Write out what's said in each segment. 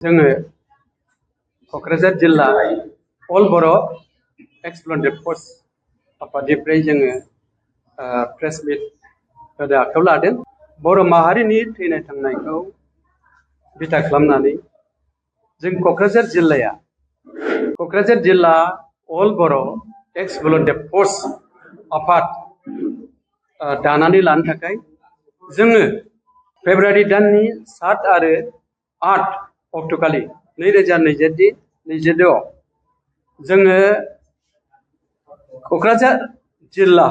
जोङो क'क्राझार जिल्ला अल बर' एक्स-भलुन्टियार फर्स आफादनिफ्राय जोङो प्रेस मिट होनो आखायाव लादों। बर' माहारिनि थैनाय थांनायखौ बिथा खालामनानै जों क'क्राझार जिल्ला अल बर' एक्स-भलुन्टियार फर्स आफाद दानानै लानो थाखाय जोङो फेब्रुवारि दाननि 7 आरो 8 अक्ट'खालि 2022 जोङो क'क्राझार जिल्ला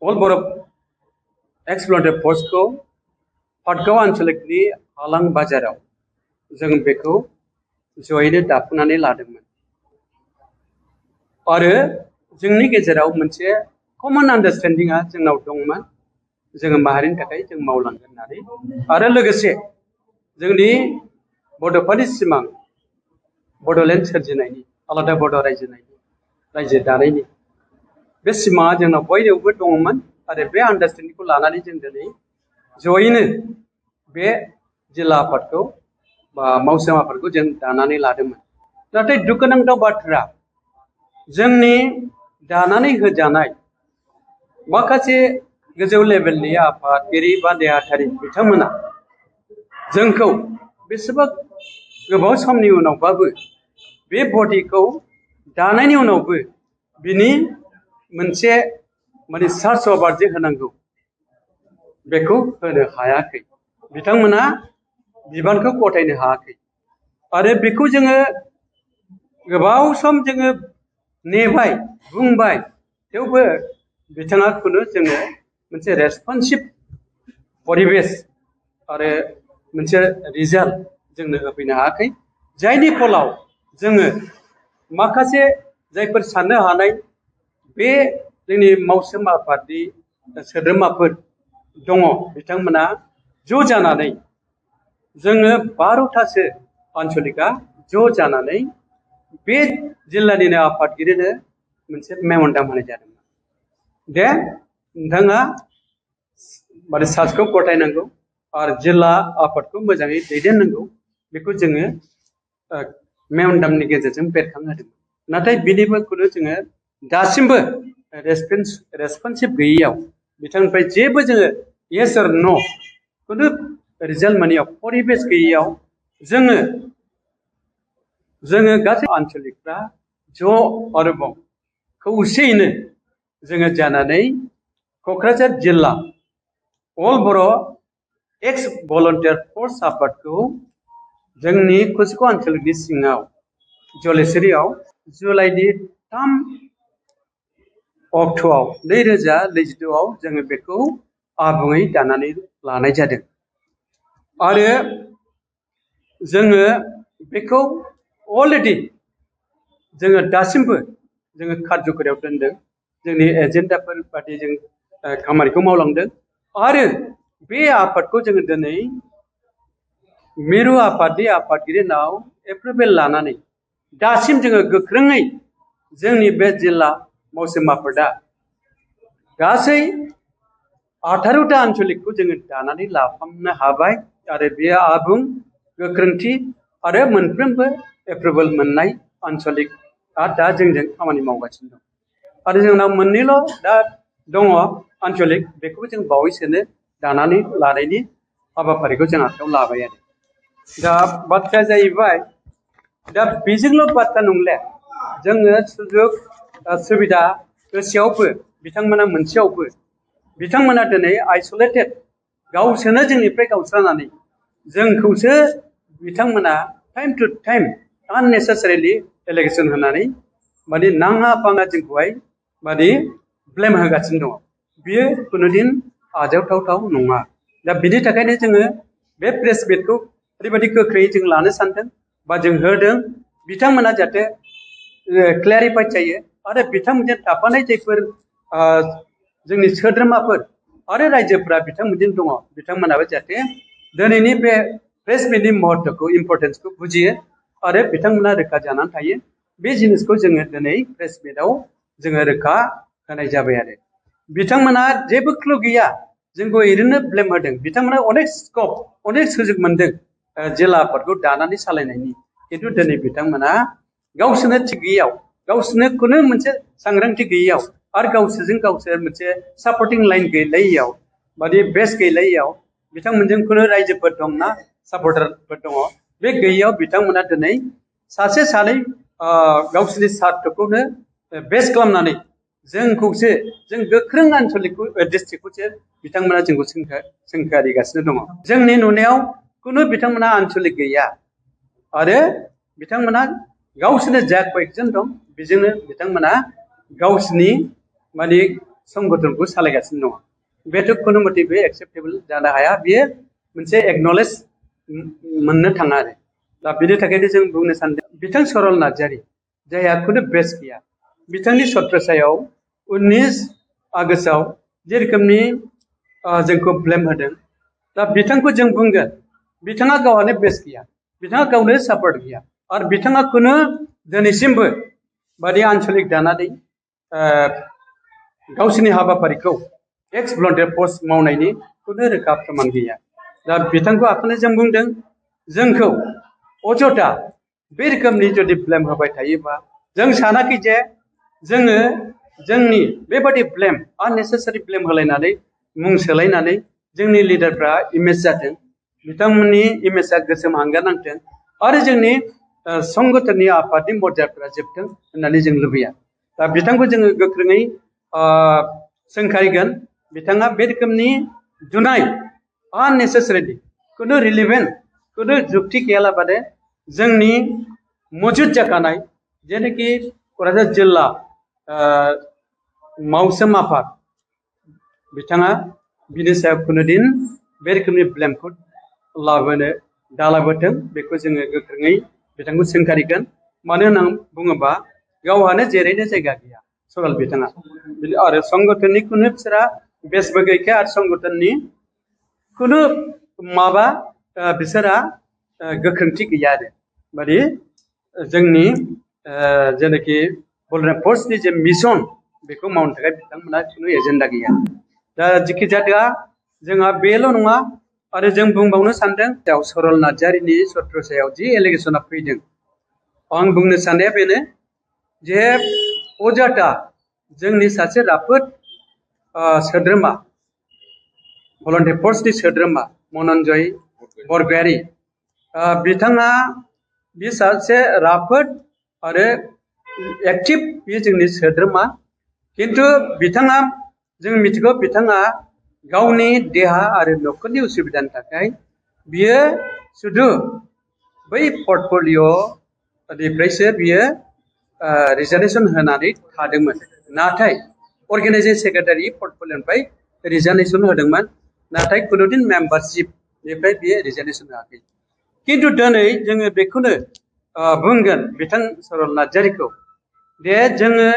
अल बर' एक्स-भलुन्टियार फर्सखौ पाटगाव आन्चलिकनि आलां बाजाराव जों बेखौ जयैनो दाफुंनानै लादोंमोन आरो जोंनि गेजेराव मोनसे कमन आन्डारस्टेन्डिंआ जोंनाव दंमोन। जोङो माहारिनि थाखाय जों मावलांगोन होननानै आरो लोगोसे जोंनि बड'फानि सिमां बड'लेण्ड सोरजिनायनि आलादा बड' रायजो दानायनि बे सिमाङा जोंनाव बयनावबो दङमोन आरो बे आन्डारस्टेन्डिंखौ लानानै जों दिनै जयैनो बे जिल्ला आफादखौ बा मावसोम आफादखौ जों दानानै लादोंमोन। नाथाय दुखुनांथाव बाथ्रा, जोंनि दानानै होजानाय माखासे गोजौ लेभेलनि आफादगिरि बा नेहाथारि बिथांमोना जोंखौ बेसेबा गोबाव समनि उनावबाबो बे बडिखौ दानायनि उनावबो बिनि मोनसे सार्च अभार जे होनांगौ बेखौ होनो हायाखै। बिथांमोना बिबानखौ गथायनो हायाखै आरो बेखौ जोङो गोबाव सम जोङो नेबाय बुंबाय, थेवबो बिथाङा खुनु जोङो मोनसे रेसपन्सिभ परिबेस आरो मोनसे रिजाल्ट जोंनो होफैनो हायाखै। जायनि फलाव जोङो माखासे जायफोर साननो हानाय बे जोंनि मावसोम आफादनि सोद्रोमाफोर दङ, बिथांमोना ज' जानानै जोङो 12थासो आन्चलिकआ ज' जानानै बे जिल्लानिनो आफादगिरिनो मोनसे मेम'रेन्डाम होनाय जादोंमोन। दे नोंथाङा सार्चखौ गथायनांगौ आरो जिल्ला आफादखौ मोजाङै दैदेननांगौ, बेखौ जोङो मेम'रेन्डामनि गेजेरजों बेरखांहोदोंमोन। नाथाय बिनिबो खुनु जोङो दासिमबो रेसपन्सिभ गैयैयाव, बिथांनिफ्राय जेबो जोङो येस अर न' खुनु रिजाल्ट मोनैयाव, परिबेस गैयैयाव जोङो गासै आन्चलिकफ्रा ज' आरोबाव खौसेयैनो जोङो जानानै क'क्राझार जिल्ला अल बर' एक्स-भलुन्टियार फर्स आफादखौ जोंनि कुसुगाव आन्चलिकनि सिङाव जलेस्वरियाव जुलाइनि 3 अक्ट'आव 2022 जोङो बेखौ आबुङै दानानै लानाय जादों आरो जोङो बेखौ अलरेडि जोङो दासिमबो जोङो कार्जकरियाव दोनदों। जोंनि एजेन्डाफोर बादि जों खामानिखौ मावलांदों आरो बे आफादखौ जोङो दिनै मिरु आफादनि आफादगिरिनाव एप्रुभेल लानानै दासिम जोङो गोख्रोङै जोंनि बे जिल्ला मावसोम आफादा गासै 18टा आन्चलिकखौ जोङो दानानै लाफामनो हाबाय आरो बेयो आबुं गोख्रोंथि आरो मोनफ्रोमबो एप्रुभेल मोननाय आन्चलिकआ दा जोंजों खामानि मावगासिनो दं आरो जोंनाव मोननैल' दा दङ आन्चलिक, बेखौबो जों बावैसोनो दानानै लानायनि हाबाफारिखौ जों आखायाव लाबाय आरो दा बाथ्राया जाहैबाय, दा बेजोंल' बाथ्रा नंले, जोङो सुजुग सुबिदा होसेयावबो बिथांमोना मोनसेयावबो बिथांमोना दिनै आइसलेटेड, गावसोरनो जोंनिफ्राय गावस्रानानै जोंखौसो बिथांमोना टाइम टु टाइम आननेसेसारिलि एलिगेसन होनानै नाङा फाङा जोंखौहाय ब्लेम होगासिनो दङ। बियो खुनुदिन आजावथावथाव नङा। दा बिनि थाखायनो जोङो बे प्रेस मिटखौ ओरैबायदि गोख्रैयै जों लानो सानदों बा जों होदों, बिथांमोना जाहाथे क्लियारिफाइड जायो आरो बिथांमोनजों थाफानाय जायफोर जोंनि सोद्रोमाफोर आरो रायजोफोरा बिथांमोनजों दङ, बिथांमोनाबो जाहाथे दिनैनि बे प्रेस मिटनि महत्त'खौ, इम्परटेन्सखौ बुजियो आरो बिथांमोना रोखा जानानै थायो। बे जिनिसखौ जोङो दिनै प्रेस मिटआव जोङो रोखा होनाय जाबाय आरो बिथांमोना जेबो क्लु गैया जोंखौ ओरैनो ब्लेम होदों बिथांमोना अनेक स्कप अनेक सुजुग मोनदों जिल्ला आफादखौ दानानै सालायनायनि खिन्थु दिनै बिथांमोना गावसोरनो थिग गैयैयाव गावसोरनो खुनु मोनसे सांग्रांथि गैयैयाव आरो गावसोरजों गावसोर मोनसे सापर्टिं लाइन गैलायैयाव माने बेस गैलायैयाव बिथांमोनजों खुनु रायजोफोर दंना सापर्टारफोर दङ बे गैयैयाव बिथांमोना दिनै सासे सानै गावसोरनि सार्थखौनो बेस खालामनानै जोंखौसो जों गोख्रों आनसलिकखौ डिस्ट्रिक्टखौसो बिथांमोना जोंखौ सोंखारिगासिनो दङ जोंनि नुनायाव खुनु बिथांमोना आनसलिक गैया आरो बिथांमोना गावसोरनो जा कयेकजन दं बेजोंनो बिथांमोना गावसोरनि माने संगठनखौ सालायगासिनो दङ बेथ' खुनु मथे बे एक्सेप्टेबल जानो हाया बेयो मोनसे एक्नलेज मोननो थाङा आरो दा बेनि थाखायनो जों बुंनो सानदों बिथां सरल नार्जारि जायहा खुनु बेस गैया बिथांनि सत्रसायाव 19 आगष्टआव जे रोखोमनि जोंखौ ब्लेम होदों दा बिथांखौ जों बुंगोन बिथाङा गावहानो बेस गैया बिथाङा गावनो सापर्ट गैया आरो बिथाङा खुनु दिनैसिमबो बादि आनसलिक दानानै गावसोरनि हाबाफारिखौ एक्स भलन्टियार पस्ट मावनायनि खुनु रोखा प्रमाण गैया दा बिथांखौ आखौनो जों बुंदों जोंखौ अजथा बे रोखोमनि जुदि ब्लेम होबाय थायोबा जों सानाखै जे जोङो जोंनि बेबादि ब्लेम आननेसेसारि ब्लेम होलायनानै मुं सोलायनानै जोंनि लिडारफ्रा इमेज जाथों बिथांमोननि इमेजआ गोसोम हांगार नांथों आरो जोंनि संगठननि आफादनि मर्यादाफोरा जोबथों होननानै जों लुबैया दा बिथांखौ जोङो गोख्रोङै सोंखारिगोन बिथाङा बे रोखोमनि जुनाय आननेसेसारिलि खुनु रिलिभेन्ट खुनु जुक्ति गैयालाबानो जोंनि मौजुद जाखानाय जेनाखि क'क्राझार जिल्ला मावसोम आफाद बिथाङा बिनि सायाव खुनुदिन बे रोखोमनि ब्लेमखौ लाबोनो दालाबोथों बेखौ जोङो गोख्रोङै बिथांखौ सोंखारिगोन मानो होनना बुङोबा गावहानो जेरैनो जायगा गैया सरल बिथाङा आरो संगठननि खुनु बिसोरा बेसबो गैखाया आरो संगठननि खुनु माबा बिसोरा गोख्रोंथि गैया आरो माने जोंनि जेनाखि भलन्टियार फर्सनि जे मिशन बेखौ मावनो थाखाय बिथांमोना खुनु एजेन्डा गैया दा जिखि जाया जोंहा बेल' नङा आरो जों बुंबावनो सानदों सरल नार्जारिनि सत्रसायाव जि एलिगेसना फैदों आं बुंनो साननाया बेनो जे अजाता जोंनि सासे राफोद सोद्रोमा भलन्टियार फर्सनि सोद्रोमा मनन्जय बरगयारि बिथाङा बे सासे राफोद आरो एक्टिभ बे जोंनि सोद्रोमा खिन्थु बिथाङा जों मिथिगौ बिथाङा गावनि देहा आरो न'खरनि उसुबिदानि थाखाय बियो सुदु बै पर्टफलिय'निफ्रायसो बियो रिजार्भेसन होनानै थादोंमोन नाथाय अर्गेनाइजिं सेक्रेटारि पर्टफलिय'निफ्राय रिजार्भेसन होदोंमोन नाथाय खुनुदिन मेम्बारशिपनिफ्राय बियो रिजार्भेसन होआखै खिन्थु दिनै जोङो बेखौनो बुंगोन बिथां सरल नार्जारिखौ दे जोङो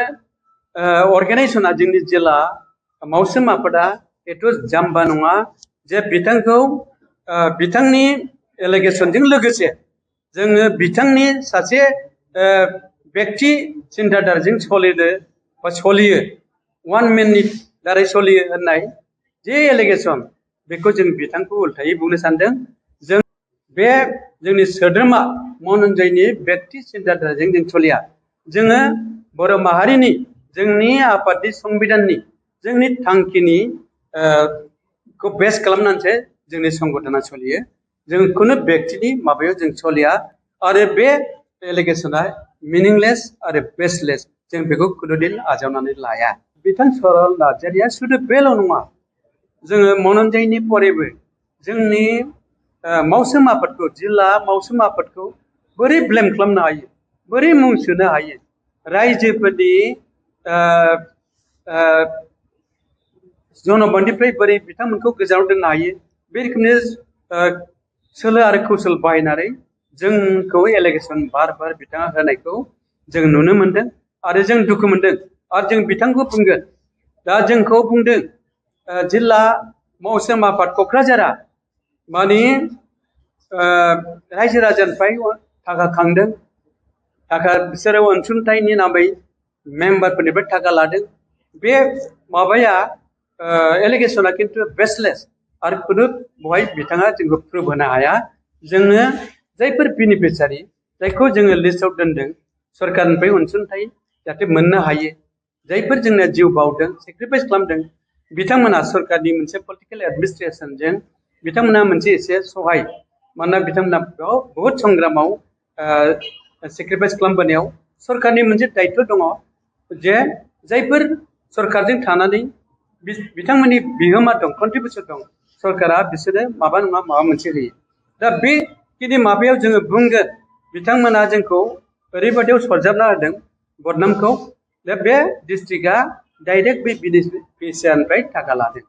अर्गेनाइजेसना जोंनि जिल्ला मावसोम आफादा एथ' जाम्बा नङा जे बिथांखौ बिथांनि एलिगेसनजों लोगोसे जोङो बिथांनि सासे बेक्ति सिन्ताधाराजों सोलिनो बा सोलियो वान मेननि दारै सोलियो होननाय जे एलिगेसन बेखौ जों बिथांखौ उल्थायै बुंनो सानदों जों बे जोंनि सोद्रोमा मनन्जयनि बेक्ति सिन्ताधाराजों जों सोलिया जोङो बर' माहारिनि जोंनि आफादनि संबिधाननि जोंनि थांखिनि खौ बेस खालामनानैसो जोंनि संगठना सोलियो जों खुनु बेक्तिनि माबायाव जों सोलिया आरो बे एलिगेसना मिनिंलेस आरो बेसलेस जों बेखौ खुनुदिन आजावनानै लाया बिथां सरल नार्जारिया सुदु बेल' नङा जोङो मनन्जयनि परेबो जोंनि मावसोम आफादखौ जिल्ला मावसोम आफादखौ बोरै ब्लेम खालामनो हायो बोरै मुं सोनो हायो रायजोफोरनि जनबननिफ्राय बोरै बिथांमोनखौ गोजानाव दोननो हायो बे रोखोमनि सोलो आरो कौशल बाहायनानै जोंखौ एलिगेसन बार बार बिथाङा होनायखौ जों नुनो मोनदों आरो जों दुखु मोनदों आरो जों बिथांखौ बुंगोन दा जोंखौ बुंदों जिल्ला मावसोम आफाद क'क्राझारा माने रायजो राजानिफ्राय थाखा खांदों थाखा बिसोरो अनसुंथाइनि नामै मेम्बारफोरनिफ्राय थाखा लादों बे माबाया एलिगेसना किन्तु बेसलेस आरो खुनु बहाय बिथाङा जोंखौ प्रुभ होनो हाया जोङो जायफोर बेनिफिसियारि जायखौ जोङो लिस्टआव दोनदों सरकारनिफ्राय अनसुंथाइ जाहाथे मोननो हायो जायफोर जोंना जिउ बावदों सेक्रिफाइस खालामदों बिथांमोना सरकारनि मोनसे पलिटिकेल एडमिनिस्ट्रेसनजों बिथांमोना मोनसे एसे सहाय मानोना बिथांमोना बहुत संग्रामाव सेक्रिफाइस खालामबोनायाव सरकारनि मोनसे दायित्व दङ जे जायफोर सरकारजों थानानै बिथांमोननि बिहोमा दं कन्ट्रिबिउसन दं सरकारा बिसोरो माबा नङा माबा मोनसे होयो दा बेखिनि माबायाव जोङो बुंगोन बिथांमोना जोंखौ ओरैबायदियाव सरजाबना होदों बदनामखौ बे डिस्ट्रिक्टआ डाइरेक्ट बे बेनिफिसियारिनिफ्राय थाखा लादों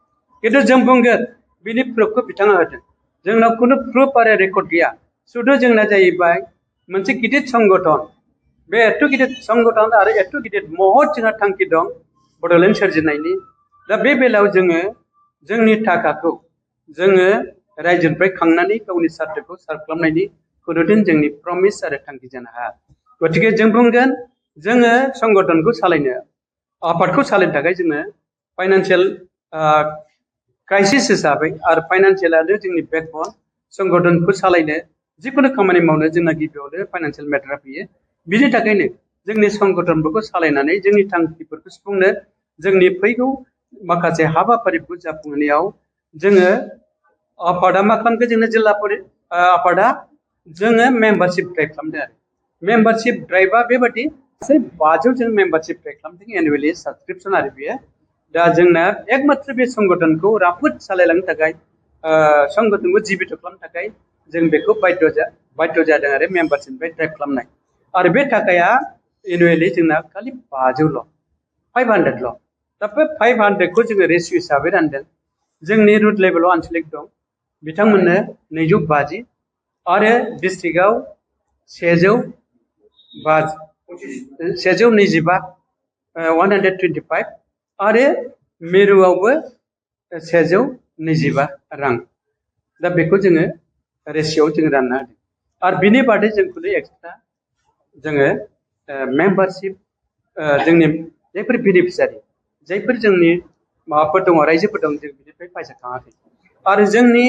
खिन्थु जों बुंगोन बिनि प्रुफखौ बिथाङा होदों जोंनाव खुनु प्रुफ आरो रेकर्ड गैया सुदु जोंना जाहैबाय मोनसे गिदिर संगठन बे एथ' गिदिर संगठन आरो एथ' गिदिर महत जोंहा थांखि दं बड'लेण्ड सोरजिनायनि दा बे बेलायाव जोङो जोंनि थाखाखौ जोङो रायजोनिफ्राय खांनानै गावनि सार्थखौ सार्भ खालामनायनि खुनुदिन जोंनि प्रमिस आरो थांखि जानो हाया गतिके जों बुंगोन जोङो संगठनखौ सालायनो आफादखौ सालायनो थाखाय जोङो फाइनान्सियेल क्राइसिस हिसाबै आरो फाइनान्सियेलानो जोंनि बेकबन संगठनखौ सालायनो जिखुनु खामानि मावनो जोंना गिबियावनो फाइनान्सियेल मेटारा फैयो बिनि थाखायनो जोंनि संगठनफोरखौ सालायनानै जोंनि थांखिफोरखौ सुफुंनो जोंनि फैगौ माखासे हाबाफारिखौ जाफुंहोनायाव जोङो आफादा मा खालामगोन जोंनो जिल्ला आफादा जोङो मेम्बारशिप ड्राइभ खालामदों आरो मेम्बारशिप ड्राइभआ बेबादि 500 जों मेम्बारशिप ड्राइभ खालामदों एनुवेलि साबसक्रिप्सन आरो बेयो दा जोंना एकमात्र बे संगठनखौ राफोद सालायलांनो थाखाय संगठनखौ जिबित खालामनो थाखाय जों बेखौ बाध्य जादों आरो मेम्बारशिपनिफ्राय ड्राइभ खालामनाय आरो बे थाखाया एनुवेलि जोंना खालि 500ल' 500ल' दा बे 500खौ जोङो रेसिय' हिसाबै रानदों जोंनि रुट लेभेलाव आनसलिक दं बिथांमोननो 250 आरो डिस्ट्रिक्टआव 125 आरो मिरुआवबो 125 रां दा बेखौ जोङो रेसिय'आव जोङो रानना होदों आरो बिनि बादै जों खुनु एक्सट्रा जोङो मेम्बारशिप जोंनि जायफोर बेनिफिसियारि जायफोर जोंनि माबाफोर दङ रायजोफोर दं जों बिनिफ्राय फैसा खाङाखै आरो जोंनि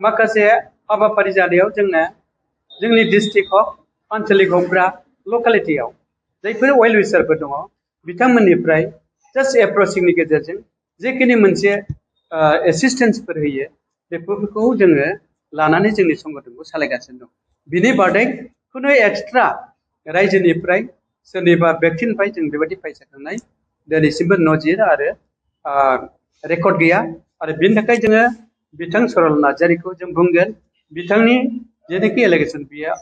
माखासे हाबाफारि जानायाव जोंना जोंनि डिस्ट्रिक्टआव आनसलिक हकफ्रा लकेलिटियाव जायफोर वेल विसारफोर दङ बिथांमोननिफ्राय जास्ट एप्रचिंनि गेजेरजों जेखिनि मोनसे एसिस्टेन्सफोर होयो बेफोरखौ जोङो लानानै जोंनि संगठनखौ सालायगासिनो दं बिनि बादै खुनु एक्सट्रा रायजोनिफ्राय सोरनिबा व्यक्तिनिफ्राय जों बेबायदि फैसा खांनाय दिनैसिमबो नजिर आरो रेकर्ड गैया आरो बिनि थाखाय जोङो बिथां सरल नार्जारिखौ जों बुंगोन बिथांनि जेनाखि एलिगेसन बियो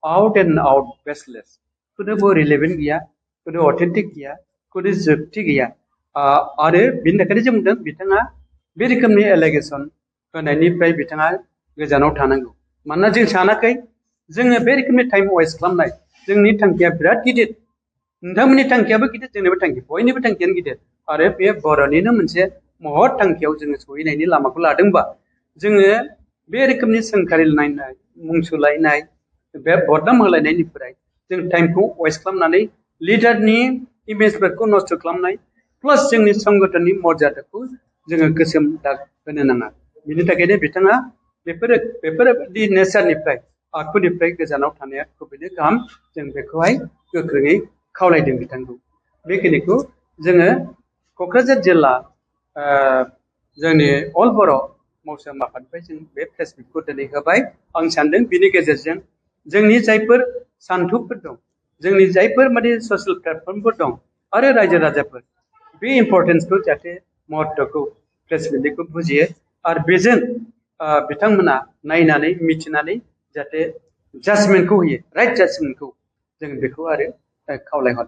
आउट एन्ड आउट बेसलेस खुनु रिलेभेन्ट गैया खुनु अथेन्टिक गैया खुनु जुक्ति गैया आरो बिनि थाखायनो जों बुंदों बिथाङा बे रोखोमनि एलिगेसन होनायनिफ्राय बिथाङा गोजानाव थानांगौ मानोना जों सानाखै जोङो बे रोखोमनि टाइम वेस्ट खालामनाय जोंनि थांखिया बिराद गिदिर नोंथांमोननि थांखियाबो गिदिर जोंनिबो थांखि बयनिबो थांखियानो गिदिर आरो बे बर'निनो मोनसे महत थांखियाव जोङो सहैनायनि लामाखौ लादोंबा जोङो बे रोखोमनि सोंखारिलायनाय मुं सोलायनाय बे बदनाम होलायनायनिफ्राय जों टाइमखौ वेस्ट खालामनानै लिडारनि इमेजफोरखौ नस्थ' खालामनाय प्लास जोंनि संगठननि मर्यादाखौ जोङो गोसोम दाग होनो नाङा बिनि थाखायनो बिथाङा बेफोरबायदि नेचारनिफ्राय आखुनिफ्राय गोजानाव थानाया खुबैनो गाहाम जों बेखौहाय गोख्रोङै खावलायदों बिथांखौ बेखिनिखौ जोङो क'क्राझार जिल्ला जोंनि अल बर' मौसोम आफादनिफ्राय जों बे फेसबुकखौ दिनै होबाय आं सानदों बिनि गेजेरजों जोंनि जायफोर सान्थौफोर दं जोंनि जायफोर माने ससियेल प्लेटफर्मफोर दं आरो रायजो राजाफोर बे इम्परटेन्सखौ जाहाथे महत्वखौ प्रेस मिटखौ बुजियो आरो बेजों बिथांमोना नायनानै मिथिनानै जाहाथे जाजमेन्टखौ होयो राइट जाजमेन्टखौ जों बेखौ आरो खावलायहरबाय